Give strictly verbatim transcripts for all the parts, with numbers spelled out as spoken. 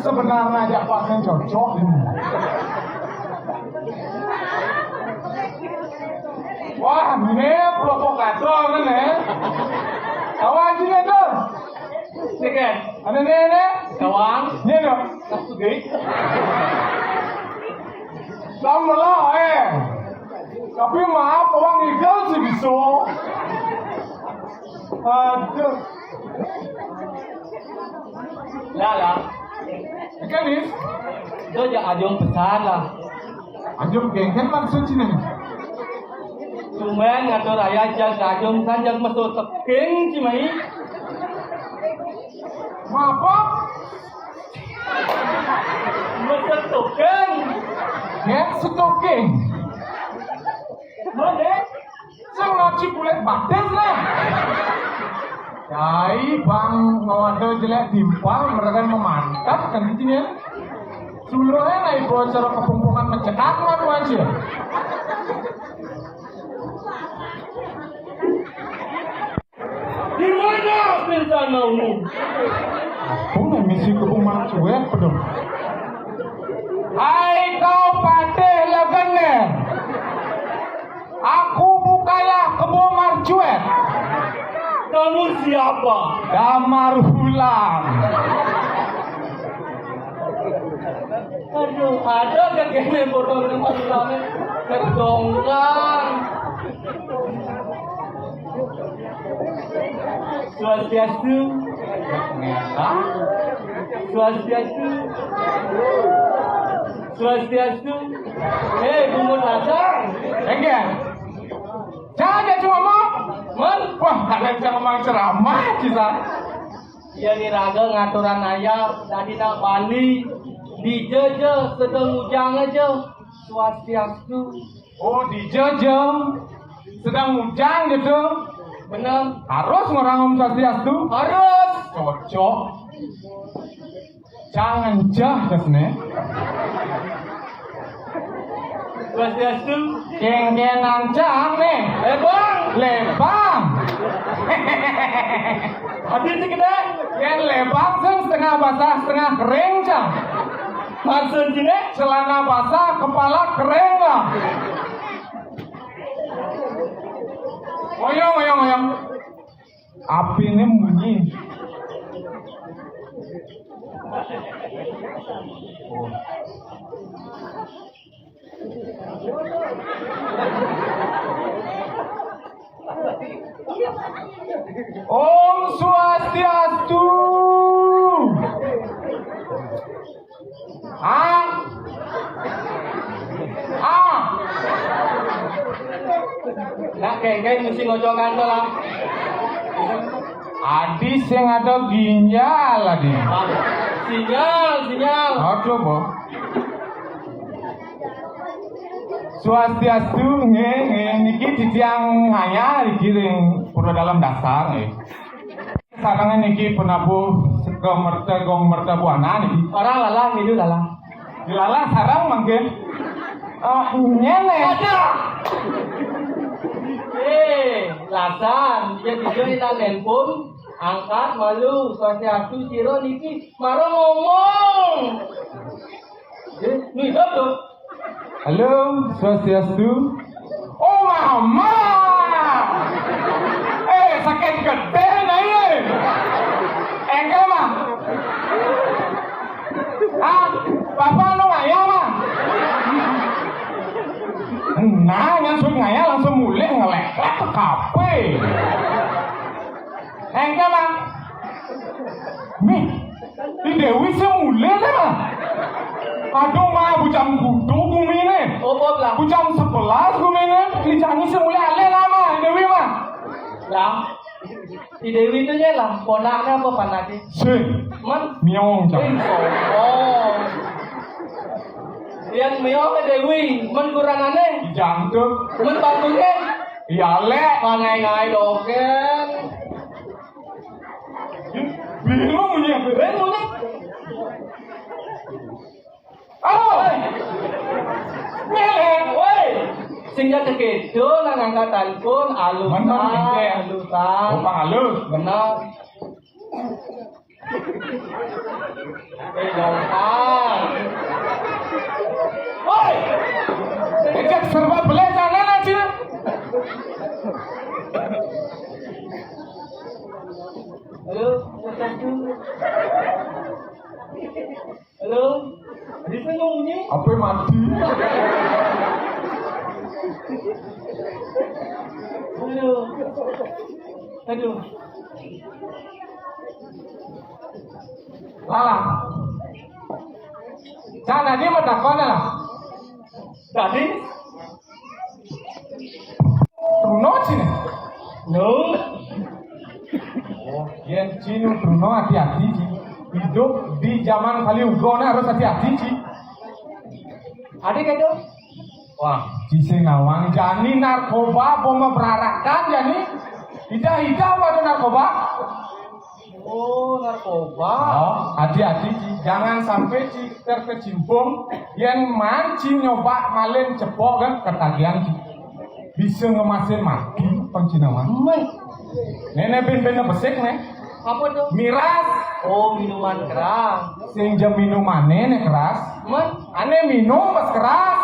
Sebenarnya aja pasnya cocok ini. Wah, ini provokator ini. Kawan sini tuh. Ini kan, ada nih, nih. Kawan. Ini dong. Satu deh. Sama lah, eh. Tapi maaf, orang igal sih bisa. Aduh. Lah, lah. Ikan nih. Itu aja ajung besar lah. Ajung genggen maksud sini. Cuman ngatur ayah jag ajung sanjak mesu teking cimai. Mabok. Mesu teking. Ya, setuking. Mana? Sing ngaji kulit batis lah. Cai bang ngawada jelek timpal mereka memantat kan di sini ya. Suluhnya lah ibu acara kepungpungan mencekat kan aja. Di mana rencanamu? Aku nggak misi kepung marcuek pedong. Hai kau patih legender. Aku bukanlah kebo marcuet. Kamu siapa? Damar Hulam. Aduh, ada gak kene foto Damar Hulam? Kedongkang. Swastiastu. Hah? Swastiastu. Swastiastu. Hei, bungut asal. Enggak. Jangan dia cuma mau. Men. Wah, ada ceramah ceramah kita. Ya ni raga ngaturan ayah, tadi nak bani. Di jeje sedang ujang aja. Swastiastu. Oh, di jeje sedang ujang gitu. Bener. Harus ngurang Om Swastiastu. Harus. Cocok. Jangan jah kesini. Swastiastu. Kengkenan cang nih. Lebang. Lebang. Habis sih kita. Yang lebang sing setengah basah setengah kering cang. Maksud sini? Celana basah kepala kering lah. Oyong oyong oyong. Api ini bunyi. Om Swastiastu. Ah. Ah. Nak kengkeng mesti ngocokan to lah. Adi sing ada ginjal adi. Sinyal, sinyal. Aduh, Bo. Swastiastu, nggih, nggih, niki titiang ngayah niki ring Pura Dalam Dasar nggih. Sareng niki penabuh sega merta gong merta buana niki. Orang lalah ngilu lalah. Dilalah sareng mangkin. Ah, nyene. Ada. Eh, lasan, dia tidur di handphone, angkat malu, swastiastu, sira niki, mara ngomong. Eh, nu hidup tuh. Halo, swastiastu. Oh, mama. Eh, sakit gede nih. Engke, Mah. Ah, bapak anu ngayah, Mah. Nah, yang suruh ngayah langsung mulih ngelek-lek ke kafe. Engke, Mah. Mih, di Dewi sing mulih ta, Mah? Aduh, Mah, bujang kudu gumine. Opo lah? Bujang sebelas gumine, di jani sing mulih alih lah, Mah, di Dewi, Mah. Lah, di Dewi itu ya lah, ponaknya apa panake? Sing. Men? Miong, Cak. Sing sopo? Yang miong ke Dewi, men kurangane? Jantung. Men bagus. Iya, lek. Mangai-ngai doken. Bingung ya. Bingung ya. Halo. Melek. Woi. Sing ya kekedo nang angkat telepon, alusan, Mana, Melek? Alusan. Oh, Pak Alus. Benar. Eh, gampang. Woi, ejak serba boleh sana aja. Halo, satu. Halo, bisa nyanyi? Apa mati? Aduh. Aduh. Lala. Cak tadi mau takon lah. Tadi? Bruno cine. No. Oh, yen cine Bruno hati-hati ci. Hidup di zaman kali ugo harus hati-hati ci. Ada kado? Wah, ci sing nawang jani narkoba, bom berarakan jani. Ida-ida pada narkoba. Oh, narkoba. Oh, hati-hati ci. Jangan sampai ci terkecimpung. Yen manci nyoba malin cepok kan ketagihan ci. Bisa ngemasin mati pang ci nawang. Meh. Nenek ben-ben besik nih. Apa tuh? Miras. Oh, minuman keras. Sing jam minuman nenek keras. Meh. Ane minum pas keras.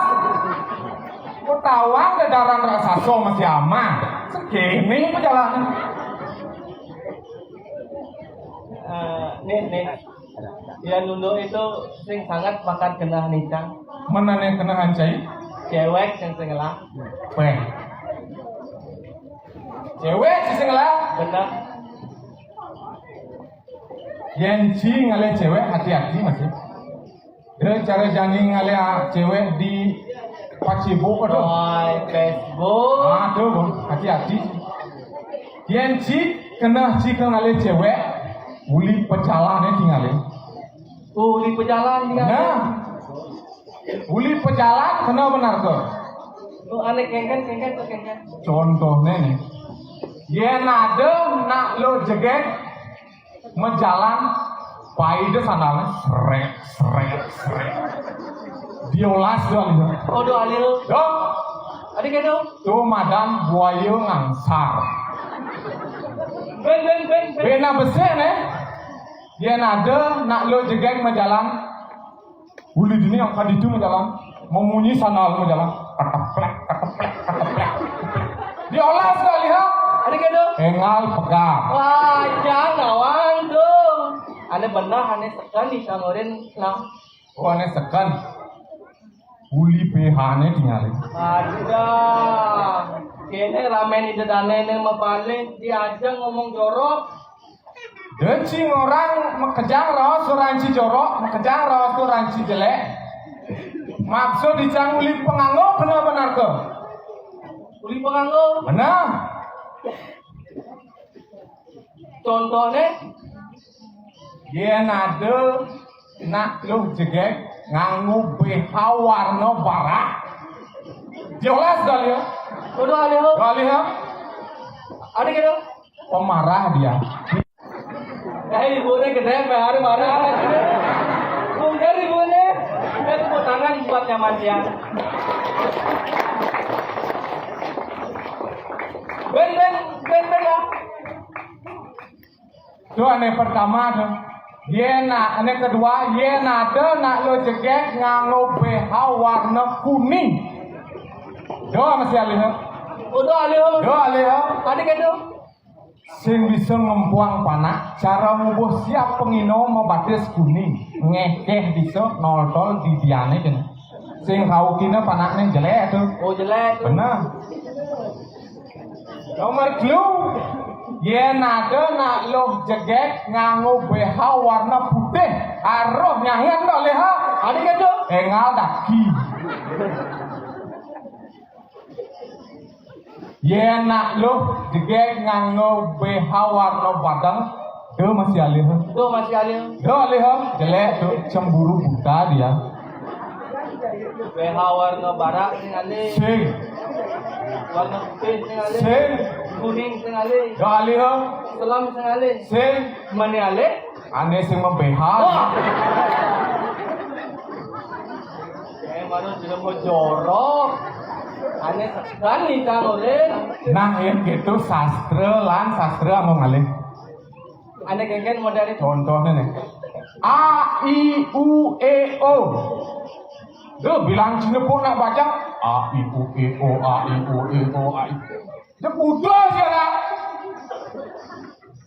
Kok tawang ke daran raksasa masih aman. Segini perjalanan. Eh, nih, nih. Ya, nunduk itu sing sangat pakat kena nincang. Menane kena hancai? Cewek yang sengelah. Weh. Cewek sing sengelah. Benar. Yen ci ngalih cewek hati-hati masih. Dia cara jani ngalih ah, cewek di Facebook atau? Oi, Facebook. Ah, tuh, Bang. Hati-hati. Yen ci kena ci ke ngalih cewek, uli pejalan ya tinggalin. Oh, uli pejalan tinggalin. Nah. Uli pejalan kena benar tuh. Oh, ane kengken, kengken, tuh kengken. Contohnya nih. Yen ada nak lo jegek, mejalan, paida sandalnya, seret, seret, seret. Diolas doang gitu. Oh, doa lil. Dong. Ada gitu? Tuh madan buaya ngangsar. Ben, ben, ben, ben. Bena besar nih. Yen ada nak lo jegek mejalan. Uli dini yang kaditu mejalan. Memunyi sandal mejalan. Keteplek, keteplek, keteplek. Diolas kali ha. Ada gitu? Engal pegang. Wah, jangan lawan tuh. Ane benar, ane sekan di samurin lah. Oh, ane sekan. Uli P H-ne tinggalin. Ada. Kene ramen ide dane ne mabale diajak ngomong jorok. Deci ngorang makejang raos orang ci jorok, makejang raos orang ci jelek. Maksud dicang uli penganggo kena benar ke? Uli penganggo. Benar. Contohnya? Yen ada nak luh jegeg nganggo B H warna barak. Jelas dah ya? Udah ada. Udah ada. Ada gitu? Pemarah dia. Dari ibunya gede, hari marah. Mungkin ibunya, kita tepuk tangan buat nyaman dia. Ben, ben, ben, ben ya. Itu ane pertama tu. Yen na, ane kedua, yen ada nak lo jegeg nganggo B H warna kuning. Doa masih alih. Udah alih. Doa alih. Ada gitu? Sing bisa ngempuang panak, cara ngubuh siap pengino mabatis kuning. Ngekeh bisa noltol di diane kene. Sing rauh kina panakne jelek tu. Oh, jelek tu. Benar. Nomor telu, yen ada nak luh jegeg nganggo B H warna putih, aruh nyangan kok leha. Ada gitu? Engal daki. Yen nak luh jegeg nganggo B H warna badeng, do masih alih. Do masih alih. Do alih, jelek tu, cemburu buta dia. B H warna barak sing alih. Sing. Warna putih sing alih. Sing. Kuning sing alih. Do alih. Selam sing alih. Sing. Mane alih? Ane sing mem-B H. Wah. Eh, manut jelema jorok. Ane segan nih, Kang, oleh. Nah, yang gitu sastra lan sastra anu ngalih. Ané kéngkén modél contohné nih. A, I, U, E, O. Duh, bilang cinepuk nak baca. A, I, U, E, O, A, I, U, E, O, A, I. Dia putus ya lah.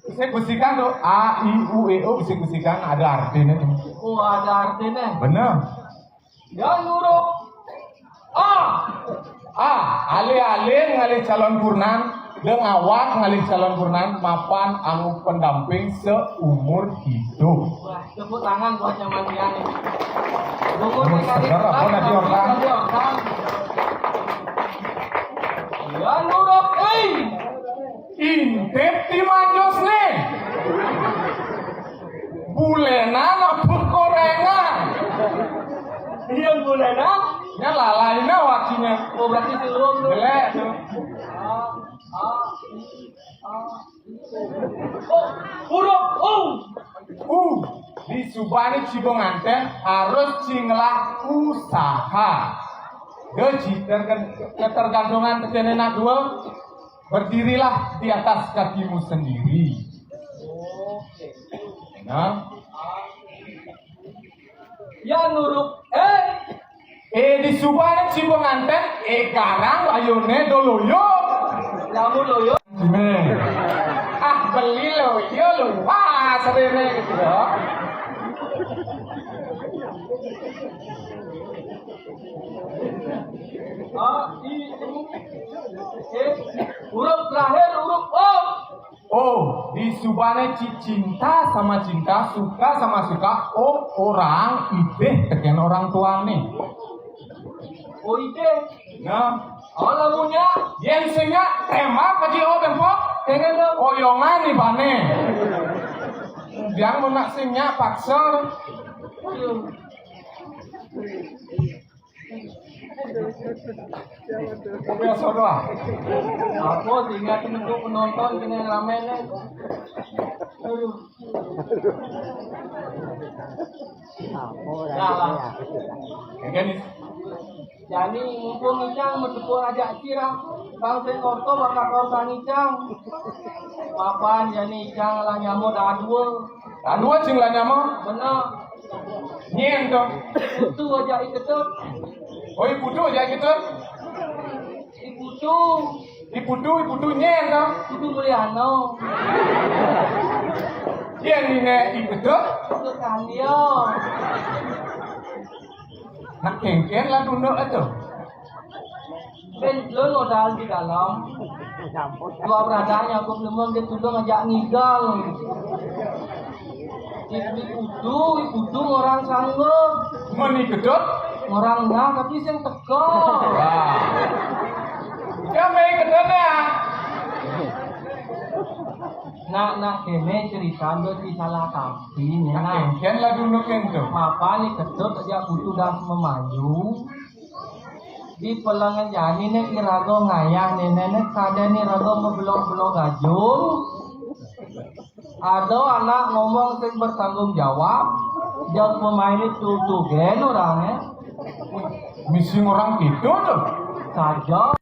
Bisik-bisikan tuh. A, I, U, E, O, bisik-bisikan ada artinya tuh. Oh, ada artinya. Bener. Yang huruf A. A, alih-alih ngalih calon purnan, deng awak ngalih calon purnan, mapan anu pendamping seumur hidup. Wah, tepuk tangan buat yang bagian ini. Umur segar apa nanti orang? Yang huruf I. Intip di majus nih. Bulenan apa korengan? Iya, bulenan. Ya lalainya wakinya. Oh, berarti si urung tuh. Jelek tuh. A, A, I, A, I. Oh, huruf U. U. Di subané ci pengantin harus ci ngelah usaha. Gaji tergan-, ketergantungan terjadi nak dua. Berdirilah di atas kakimu sendiri. Nah. Ya nuruk. Eh. Eh, di subané ci pengantin, eh, garang layuné do loyo. Lamun loyo. Sini. Ah, beli loyo, luas réné gitu ya. A, I, U, E. Huruf terakhir, huruf O. Oh, di subané ci cinta sama cinta, suka sama suka, oh, orang idih tekén orang tuané. Oh, idih. Nah. Oh, lamunnya. Yén sing nyak, tembak aja, oh, tembak. Pengen dong. Oyongan nih, bane. Yang mau nak sing nyak, paksa. Aduh. Biasa doang. Apa sehingga temen tuh penonton kena rame nih? Aduh. Apa? Nah, lah. Jadi mumpung Icang mendukur aja sirah, Bang Sengorto bakal korban Icang. Mapan jadi Icang lah nyamuk dadua. Dadua cing lah nyamuk. Bener. Nyén to. Putu aja iketut. Oh, I Putu aja iketut. I Putu. I Putu, I Putu nyén to. Putu Mulyana. Yén né iketut. Iketut kan dia. Nak kéngkén lah tunduk itu. Ben, lu modal di dalam. Dua beradanya, gua belum dia tunduk ngajak ngigal. Di, di kudu, di kudu orang sanggup. Meni gedut? Orang nah, tapi sing teko. Wah. Ya, main gedut ya. Nak, nak, kéné cerita gue di salah kampung, ya, nak. Kéngkén lah dulu kénto. Apa nih gedut aja butuh dah memaju. Di pelengan jani nih iraga ngayah nih, nenek kada nih raga mebelong-belong gajung. Ada anak ngomong sing bertanggung jawab, jag pemain itu tuh gen orangnya. Misi orang itu tuh. Saja.